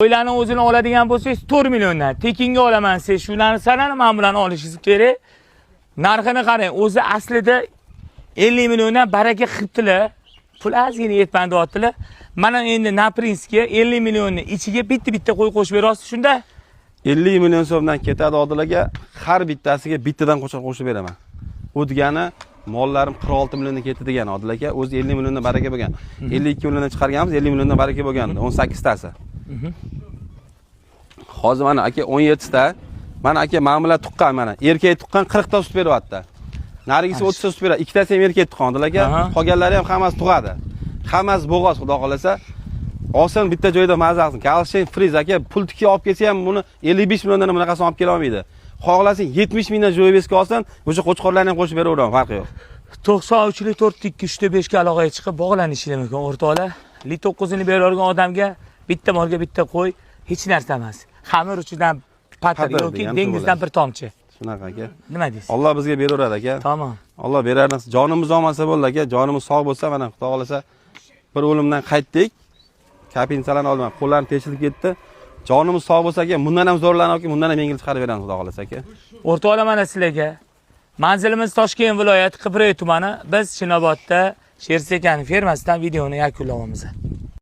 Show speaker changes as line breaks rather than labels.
Qo'ylarni o'zini oladigan bo'lsangiz 4 milliondan. Tekinga olaman siz shularni sanani mana bularni olishingiz kerak. Narxini qarang, o'zi aslida 50 milliondan baraka qilibdilar. Pul ozgina yetmadi deyaptilar. Mana endi Naprinskga 50 millionni ichiga bitta-bitta qo'y qo'shib berasiz shunda.
50 million so'mdan ketadi Odil aka, har bittasiga bittadan qo'shib qo'shib beraman. U degani mollarim 46 milliondan ketdi degani Odil aka, o'zi 50 milliondan baraka bo'lgan. 52 milliondan chiqarganmiz, 50 milliondan baraka bo'lgandi, 18 tasi. Hozir mana aka 17 ta. Mana aka mana bular tuqqan mana. Erkak tuqqan 40 ta sut beryapti. Narigisi 30 ta sut beradi. Ikkitasi ham erkak tuqqan Odil aka. Qolganlari ham hammasi tug'adi. Hammasi bo'g'oz xudo xolasa. Olsin bitta joyda maza qilsin. Galshen friz aka pul tikib olib kelsa ham buni 55 milliondan bunaqasini olib kela olmaydi. Xohlasang 70 mingdan jo'yabesga olsin, o'sha qo'chqorlarni ham qo'shib beraveraman, farqi yo'q.
93 4 2 3 5 ga aloqaga chiqib bog'lanishingiz mumkin o'rtoqlar. Li 9-ini beradigan odamga bitta molga bitta qo'y hech narsa emas. Xamir uchidan patir
Patir
yoki
degan shu
dengizdan
bo'ladi.
Bir tomchi.
Shunaqa aka.
Nima deysiz?
Alloh bizga beraveradi aka.
Tamom.
Alloh berar nasib. Jonimiz olmasa bo'ldi aka, jonimiz sog' bo'lsa mana xudo xolasa bir o'limdan qaytdik. Kapinsalarni oldim, qo'llarim teshilib ketdi. Jonimiz sog' bo'lsa aka, bundan ham zo'rlarni olib, bundan ham yengil chiqarib beramiz xudo xolasa aka.
O'rtoqlar mana sizlarga. Manzilimiz Toshkent viloyati Qibray tumani. Biz Chinobodda Shersekan fermasidan videoni yakunlayapmiz.